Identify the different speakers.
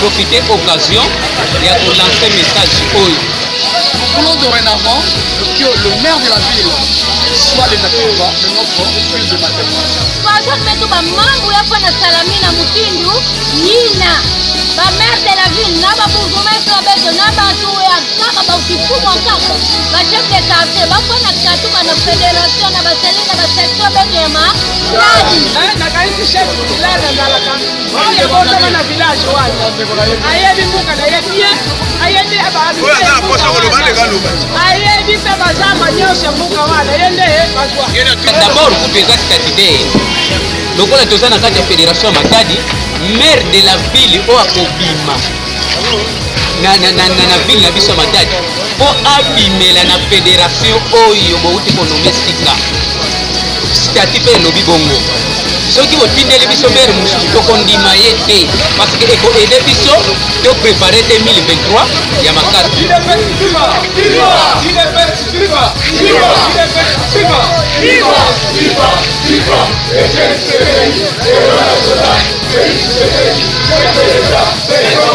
Speaker 1: Toprofite occasion ya kolancer message oyo.
Speaker 2: Nous voulons dorénavant que le maire de la ville soit le natif de notre ville de Matadi.
Speaker 3: Bajeune betu bamambu ya fana salami na mutindu yina ba maire de la ville na ba bourgmestre beto na bato ya kaka bakifumwa kaka ba chef de quartier bafana katuka na fédération na basali na basection beto ya matadi.
Speaker 4: Nakanisi chef village azalaka oyo abotama na village wana, ayebi mboka na ye bien, ayebi ayebi mpe bazamba nyonso ya mboka wana, ye nde bazwa.
Speaker 1: D'abord kutu eza statutaire, lokola toza na kati ya fédération ya Matadi, maire de la ville oyo akobima na, na, na, na, na ville na biso ya Matadi mpo abimela na fédération oyo bouti konommer sika. Statut mpe elobi bongo. Soki botindeli biso maire mosusu, tokondima ye te, parce que ekoaider biso to préparer 2023 ya makasi.
Speaker 5: UDPS viva! Viva! UDPS viva! Viva! UDPS viva! Viva! Viva! Viva! Etienne Tshisekedi, héros national, Félix Tshisekedi, chef de l'État, président.